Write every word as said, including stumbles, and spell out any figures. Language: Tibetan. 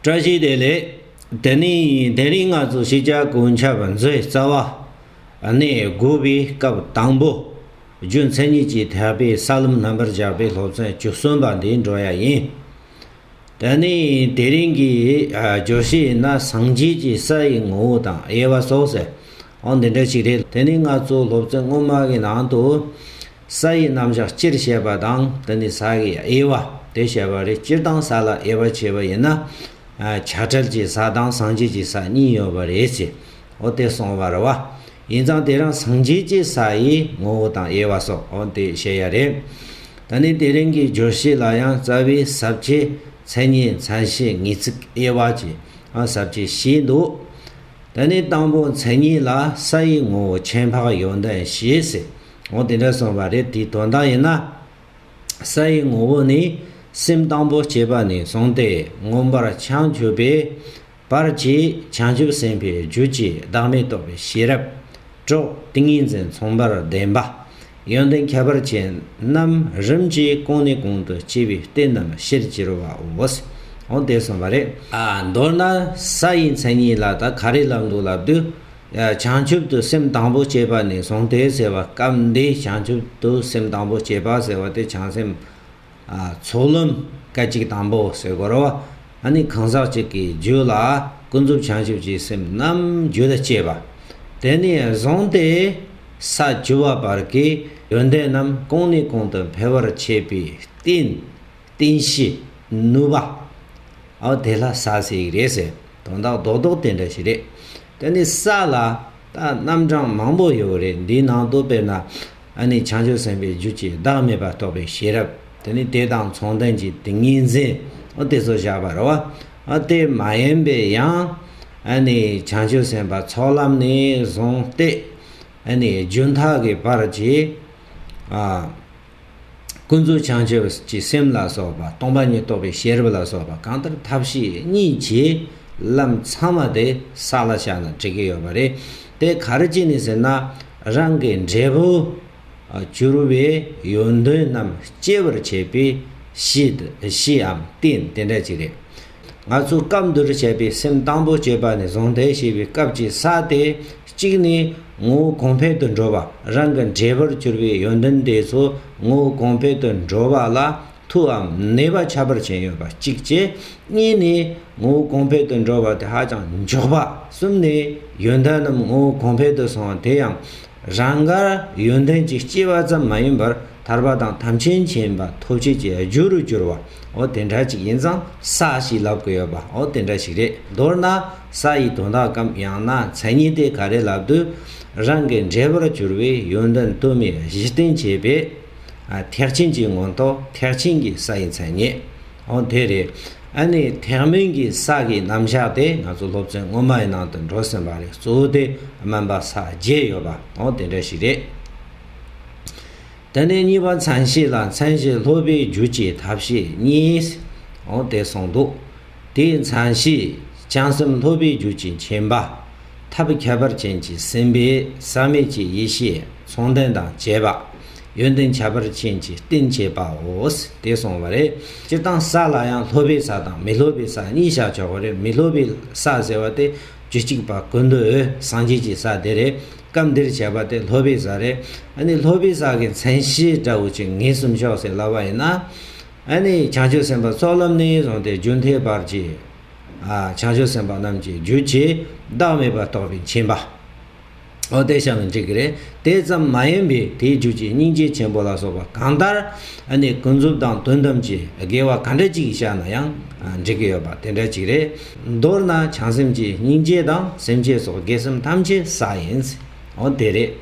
བཀྲ་ཤིས་བདེ་ལེགས། དེ་ནི་དེ་རིང་ང་ཚོ་ཤེས་བྱ་གོ་ཆ་བ་མཛོད་རྩ་བ་ནས་དགུ་པའི་སྐབས་དང་པོ། རྒྱུ་མཚན་ཉིད་ཀྱི་ཐེག་པའི་ས་ལམ་རྣམ་པར་དག་པའི་སློབ་ཚན་བཅུ་གསུམ་པ་འདི་འགྲོ་ཡ་ཡིན། དེ་ནི་དེ་རིང་གི་ཨ་བརྗོད་གཞི་ཡིན་ན། སངས་རྒྱས་ཀྱི་ས་ཡི་ངོ་བོ་དང་དབྱེ་བ་སོགས་ཟེར། འོ་འདི་འདྲ་ཞིག་རེད། དེ་ནི་ང་ཚོ་སློབ་ཚན་སྔོན་མ་གི་ནང་དུ། ས་ཡི་རྣམ་གཞག་སྤྱིར་བཤད་པ་དང་། དེ་ནི་ས་གི་དབྱེ་བ་དེ་བཤད་པ་རེད། སྤྱིར་བཏང་ས་ལ་དབྱེ་བ་ཕྱེ་བ་ཡིན་ན། ཨ་ཆགས་བྲལ་གྱི་ས་དང་སངས་རྒྱས་ཀྱི་ས་གཉིས་ཡོད་པ་རེད་ཟེར། འོ་དེ་གསུངས་པ་རེད་བ། ཡིན་ཙང་དེ་རིང་སངས་རྒྱས་ཀྱི་ས་ཡི་ངོ་བོ་དང་དབྱེ་བ་སོགས་འོ་དེ་བཤད་ཡ་རེད། ད་ནི་དེ་རིང་གི་བརྗོད་གཞི་ལ་ཡང་རྩ་བའི་ས་བཅད། མཚན་ཉིད། མཚན་གཞི། ངེས་ཚིག་དབྱེ་བ་བཅས་ཨ་ས་བཅད་བཞི་འདུག་དེ་ནས་དང་པོ་མཚན་ཉིད་ལ་ས་ཡི་ངོ་བོ་ཁྱད་འཕགས་ཡོན་ཏན་བཞི་ཟེར། འོ་དེ་འདྲ་གསུངས་པ་རེད། དེའི་དོན་དག་ཡིན་ན། ས་ཡི་ངོ་བོ་ནི་སེམས་དང་པོ་སྐྱེས་པ་ནས་བཟུང་སྟེ་མངོན་པར་བྱང་ཆུབ་པའི་བར་གྱི་བྱང་ཆུབ་སེམས་དཔའི་རྒྱུད་ཀྱི་བདག་མེད་རྟོགས་པའི་ཤེས་རབ། གྲོགས་ཏིང་ངེ་འཛིན་མཚུངས་པར་ལྡན་པ། ཡོན་ཏན་ཁྱད་པར་ཅན་རྣམས་རིམ་གྱིས་གོང་ནས་གོང་དུ་སྐྱེ་བའི་རྟེན་རྣམས་ཕྱིར་གྱུར་པའོ། འོ་དེ་གསུངས་པ་རེད། ཨ་མདོར་ན་ས་ཡི་མཚན་ཉིད་ལ་ད་ག་རེ་ལབ་འདུག་ལབ་དུས། ཡ་བྱང་ཆུབ་ཏུ་སེམས་དང་པོ་སྐྱེས་པ་ནས་བཟུང་སྟེ་ཟེར་བ། སྐབས་འདིའི་བྱང་ཆུབ་ཏུ་སེམས་དང་པོ་སྐྱེས་པ་ཟེར་བ་དེ་བྱང་སེམས། ཨ་ཚོགས་ལམ་སྐད་ཅིག་དང་པོ་ཟེར་དགོས་རེད་བ། ཨ་ནི་གང་ཟག་གཅིག་གི་རྒྱུད་ལ་ཀུན་རྫོབ་བྱང་ཆུབ་ཀྱི་སེམས་རྣམས་རྒྱུད་ལ་སྐྱེས་པ། དེ་ནས་བཟུང་སྟེ་ས་བཅུ་པ་བར་གྱི་ཡོན་ཏན་རྣམས་གོང་ནས་གོང་དུ་འཕེལ་བར་བྱེད་པའི་རྟེན། རྟེན་གཞི། ནུས་པ། ཨོ་དེ་ལ་ས་ཟེར་གྱི་རེད་ཟེར། དོན་དག་རྡོག་རྡོག་དེ་འདྲ་ཞིག་རེད། དེ་ནི་ས་ལ་ད་རྣམ་གྲངས་མང་པོ་ཡོད་རེད། འདིའི་ནང་དུ་དཔེར་ན། ཨ་ནི་བྱང་ཆུབ་སེམས་དཔའི་རྒྱུད་ཀྱི་བདག་མེད་པ་རྟོགས་པའི་ཤེས་རབ། དེ་ནི་དེ་དང་མཚུངས་ལྡན་གྱི་ཏིང་ངེ་འཛིན། ཨོ་དེ་ཚོ་བཞག་པ་རེད་བ། ཨ་དེ་མ་ཡིན་པའི་ཡང་། ཨ་ནི་བྱང་ཆུབ་སེམས་དཔའ་ཚོགས་ལམ་ནས་བཟུང་སྟེ། ཨ་ནི་རྒྱུན་མཐའ་གི་བར་གྱི། ཨ། ཀུན་རྫོབ་བྱང་ཆུབ་ཀྱི་སེམས་ལ་སོགས་པ། སྟོང་པ་ཉིད་རྟོགས་པའི་ཤེས་རབ་ལ་སོགས་པ་གང་ལྟར་ཐབས་ཤེས་གཉིས་ཀྱི་ལམ་ཚང་མ་དེ་ས་ལ་བཞག་ན་འགྲིག་གི་ཡོད་པ་རེད། དེ་ག་རེ་བྱས་ནས་ཟེར་ན། རང་གི་འབྲས་བུ་གྱུར་པའི་ཡོན་ཏན་རྣམས་སྐྱེ་བར་བྱེད་པའི་གཞི། གཞིའམ་རྟེན་དེ་འདྲ་ཅིག་རེད། ང་ཚོ་སྐབས་འདིར་བཤད་པའི་སེམས་དང་པོ་སྐྱེས་པ་ནས་བཟུང་སྟེ་ཞེས་པའི་སྐབས་ཀྱི་ས་དེ། གཅིག་ནི་ངོ་བོ་གོང་འཕེལ་དུ་འགྲོ་བ། རང་གི་འབྲས་བུར་གྱུར་པའི་ཡོན་ཏན་དེ་ཚོ་ངོ་བོ་གོང་འཕེལ་དུ་འགྲོ་བ་ལ་མཐུའམ་ནུས་པ་ཁྱད་པར་ཅན་ཡོད་པ་གཅིག་བྱས། གཉིས་ནི་ངོ་བོ་གོང་འཕེལ་དུ་འགྲོ་བ་དེ་ཧ་ཅང་མགྱོགས་པ། གསུམ་ནི་ཡོན་ཏན་རྣམས་ངོ་བོ་གོང་འཕེལ་དུ་སོང་བ་དེ་ཡང་རང་དགར་ཡོན་ཏན་གྱི་སྐྱེ་བ་ཙམ་མ་ཡིན་པར། ཐར་པ་དང་ཐམས་ཅད་མཁྱེན་པ་ཐོབ་བྱེད་ཀྱི་རྒྱུ་རུ་གྱུར་པ། འོ་དེ་འདྲ་ཅིག་ཡིན་ཙང་ས་ཞེས་ལབ་དགོས་ཡོད་པ། འོ་དེ་འདྲ་ཞིག་རེད། མདོར་ན་ས་ཡི་དོན་དག་གམ་ཡང་ན་མཚན་ཉིད་དེ་ག་རེ་ལབ་དུས། རང་གི་འབྲས་བུར་གྱུར་པའི་ཡོན་ཏན་དུ་མའི་གཞི་རྟེན་བྱེད་པའི་ཨ་ཐེག་ཆེན་གྱི་མངོན་རྟོགས། ཐེག་ཆེན་གྱི་ས་ཡི་མཚན་ཉིད། འོ་དེ་རེད། ཨ་ནི་ཐེག་དམན་གྱི་ས་གི་རྣམ་གཞག་དེ་ང་ཚོ་སློབ་ཚན་སྔོན་མ་ཡི་ནང་དུ་འགྲོ་ཟིན་པ་རེད། གཙོ་བོ་དེ་དམན་པ་ས་བརྒྱད་ཡོད་པ། འོ་དེ་འདྲ་ཞིག་རེད། དེ་ནས་གཉིས་པ་མཚན་གཞི་ལ། མཚན་གཞི་སློབ་པའི་རྒྱུད་ཀྱི་ཐབས་ཤེས་གཉིས། འོ་དེ་གསུངས་འདུག་དེའི་མཚན་གཞི། བྱང་སེམས་སློབ་པའི་རྒྱུད་ཀྱི་མཁྱེན་པ། ཐབས་ཁྱད་པར་ཅན་གྱི་སེམས་དཔའི་ཟག་མེད་ཀྱི་ཡེ་ཤེས་མཚུངས་ལྡན་དང་བཅས་པ། ཡོན་ཏན་ཁྱད་པར་ཅན་གྱི་རྟེན་བྱེད་པའོ། དེ་གསུངས་པ་རེད། སྤྱིར་བཏང་ས་ལ་ཡང་སློབ་པའི་ས་དང་མི་སློབ་པའི་ས་གཉིས་བཞག་ཆོག་གི་རེད། མི་སློབ་པའི་ས་ཟེར་བ་དེ་རྒྱུད་གཅིག་པ་ཀུན་འདུས་སངས་རྒྱས་ཀྱི་ས་དེ་རེད། སྐབས་འདིར་བྱས་པ་དེ་སློབ་པའི་ས་རེད། ཨ་ནི་སློབ་པའི་ས་གི་མཚན་གཞི་འདྲ་བོ་ཅིག་ངེས་སུ་མཆོག་ཟེར་ལབ་པ་ཡིན་ན། ཨ་ནི་བྱང་ཆུབ་སེམས་དཔའ་ཚོགས་ལམ་ནས་བཟུང་སྟེ་རྒྱུན་མཐའི་བར་གྱི། ཨ་བྱང་ཆུབ་སེམས་དཔའ་རྣམས་ཀྱི་རྒྱུད་ཀྱི་བདག་མེད་པ་རྟོགས་པའི་མཁྱེན་པ། འོ་དེ་བཤད་ན་འགྲིག་གི་རེད། དེ་ཙམ་མ་ཡིན་པའི་དེའི་རྒྱུད་ཀྱི་སྙིང་རྗེ་ཆེན་པོ་ལ་སོགས་པ་གང་ལྟར། ཨ་ནི་ཀུན་རྫོབ་དང་དོན་དམ་གྱི་དགེ་བ་ག་འདྲ་ཅིག་བཤད་ན་ཡང་འགྲིག་གི་ཡོད་པ་དེ་འདྲ་ཅིག་རེད། མདོར་ན་བྱང་སེམས་ཀྱི་སྙིང་རྗེ་དང་། སེམས་བསྐྱེད་སོགས་དགེ་སེམས་ཐམས་ཅད་ས་ཡིན། འོ་དེ་རེད།